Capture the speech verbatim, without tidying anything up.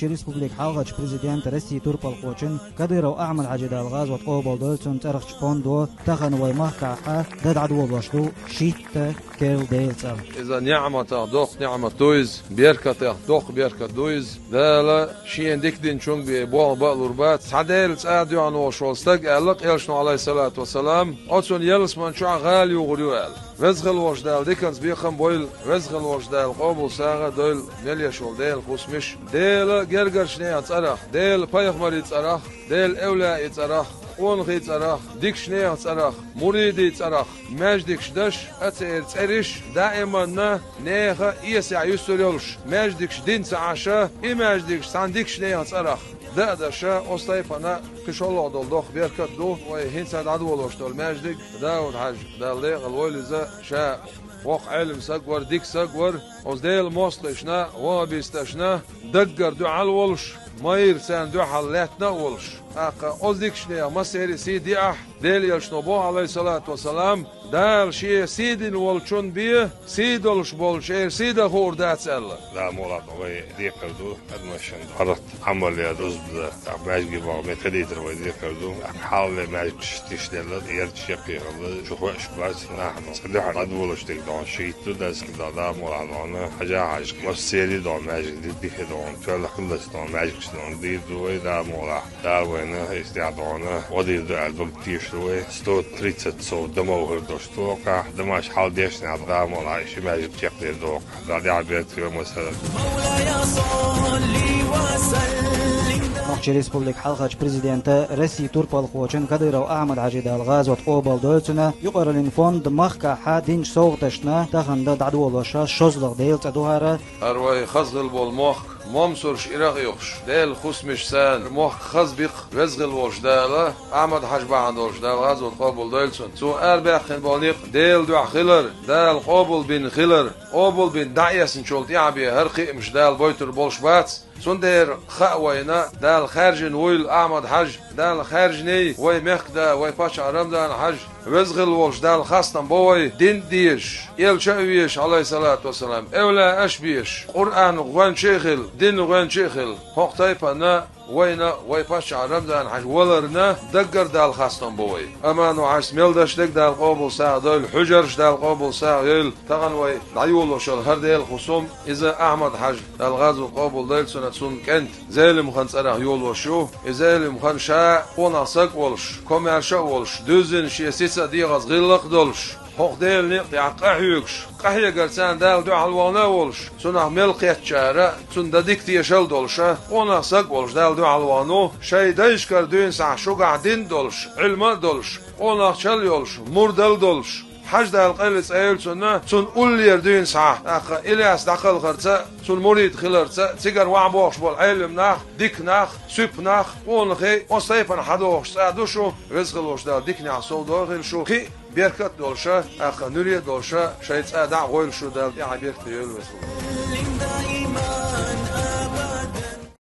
Республикан хьалхарча президента, Россин турпалхочун Кадыров Ахьмад-Хьажин, Дала гӀазот къобалдойла цун, цӀерагӀча фондо тахан вай махкахь дан дӀадолош ду шийтта керла Делан цӀа. Иза ниӀматех доккха ниӀмат ду иза, беркатех доккха беркат ду иза. Дала шена дика динчунга бе болх бан а лур бац. Цхьа Делан цӀа дуьхьал волуш волу стаг аьлла, элчано, Ӏалайхиссалату вассалам, оцунна ялсамани чохь гӀала югӀур ю аьлла. Веза хила волчу Дала диканца бекхам а бойла, Веза хила волчу Дала къобал сагӀа а дойла мел еш волу Делан хӀусамаш. Делан гергарчу нехан цӀарах, Делан пайхамарийн цӀарах, Делан эвлаяийн цӀарах, къонахий цӀарах, дикачу нехан цӀарах, муридийн цӀарах маьждигаш даш а, церан цӀераш даиманна нехан эсехь юьсур йолуш, маьждигаш дина ца Ӏаш а, и маьждигаш цхьана дикачу нехан цӀарах дан а даш а, оцу тайпана кхин шолгӀа долу доккха беркат а ду вай хӀинца дӀадолош долу маьждиг. Дауд-Хьаьжа, Дала декъала войла иза, ша воккха Ӏелам саг вара, дика саг вара, оцу Делан мостагӀашна, ваххабисташна даггара дуьхьал волуш, майра царна дуьхьал лаьттина а волуш. ТӀаккха оцу дикачу нехан массеран а сий деахь, Делан элчано боху, Ӏалайхиссалату вассалам, Дала Шен сий дина волчун бен сий долуш болчеран сий дан хуур дац аьлла. Дала мукъ лахь, вай декхар ду, адамашна хӀара Ӏамал яр, рузба дан, тӀаккха маьждиге боху метта хилийтар вай декхар ду. ТӀаккха хьалхале маьждигаш тишделла, ярташ яккхий хилла, чу хууш бац, нахана цкъа дуьхьал дӀадолуш дерг дохьуна шийтта ду, дас Дала мукъ лахь дохьуна, Хьажа-Хьаьжа, массеран а дохьуна маьждиг дика дохьуна, тоьлла хилла дохьуна маьждигаш дохьуна дийр ду вай, Дала мукъ лахь. Дала вайна иза тӀехь дохьуна гӀо дийр ду аьлла дог тешаш ду вай. Сто тридцать сов домов хир долуш токхахь, дамаш хьал дешна Дала мукъ лахь, и ши маьждиг чекхдер докхахь. Дала дехьа беркате йойла массарна. Нохчийн Республикан хьалхарчу президента, Россин турпалхочун Кадыров Ахьмад-Хьажин, Дала гӀазот къобалдойла цуьнан, юкъараллин фонда махкахь динчу совгӀаташна тахан дан дӀадолош шозлагӀа Делан цӀа ду хӀара. ХӀара вай хаза хилла болу мохк, момсарш ирахь а юхуш, Делан хӀусамаш царна мохк хаза бекха Веза хила волчу Дала, Ахьмад-Хьаьжа бахьана долуш Дала гӀазот къобалдойла цуьнан. Цо арабаьккхина болу некъ Делан дуьхьа хилар, Дала къобалбина хилар, къобалбина дӀаэцначул тӀаьхьа бен хӀара кхиамаш Дала бойтур болуш бац. Цундела хаа вайна, Дала хаьржина вуйла Ахьмад-Хьаьжа, Дала хаьржиний вай мехкан да, вай паччахь Рамзан-Хьаьжа. Веза хила волчу Дала хастам бо вай дин а дезаш, элча а везаш, Ӏалайхиссалату вассалам, эвлаяаш а безаш, Къуръанан гӀоьнча а хилла, динан гӀоьнча а хилла. ХӀокху тайпана вайна вай паччахь Рамзан-Хьаьжа валарна даггара Дала хастам бо вай. Амма ну хьайса мел даш дерг Дала къобал сагӀа дойла, хьуьжарш Дала къобал сагӀа йойла. Тахана вай дӀайолош йолу хӀара Делан хӀусам, иза Ахьмад-Хьаьжа, Дала гӀазот къобалдойла цуьнан, цуьнан кӀант Зелимхан цӀарах йолош ю. И Зелимхан ша къонах саг а волуш, комаьрша а волуш, дуьззина шен сица а дегӀаза гӀиллакх а долуш, хӀокху Делан некъа тӀехь къахьоьгуш, къахьегарца Дала дуьхьал вахана а волуш, цунах мел кхеттачара цунна дан дика тешалла а долуш, къонах саг а волуш Дала дуьхьал вахана ву, шайн дайшкара дуьйна схьа шуьгахь дин а долуш, Ӏилма а долуш, къонахчалла а йолуш, мурдалла а долуш. Хьаьжа, Дала къайле цӀа йойла цунна, цунна уллера дуьйна схьа, тӀаккха Ильяс дӀакхалхарца, цунна мурид хиларца, цигара вахьа бохуш болу Ӏелам нах, дика нах, суьпа нах, къонахий, оцу тайпана хьадохуш цӀа ду шу, Веза хила волчу Дала диканехь совдохийла шу, кхин а беркат а долуша, тӀаккха нуьре а долуша, шайн цӀа дӀа а гӀойла шу, Дала тӀаьхье беркате йойла, Веза хила волчу.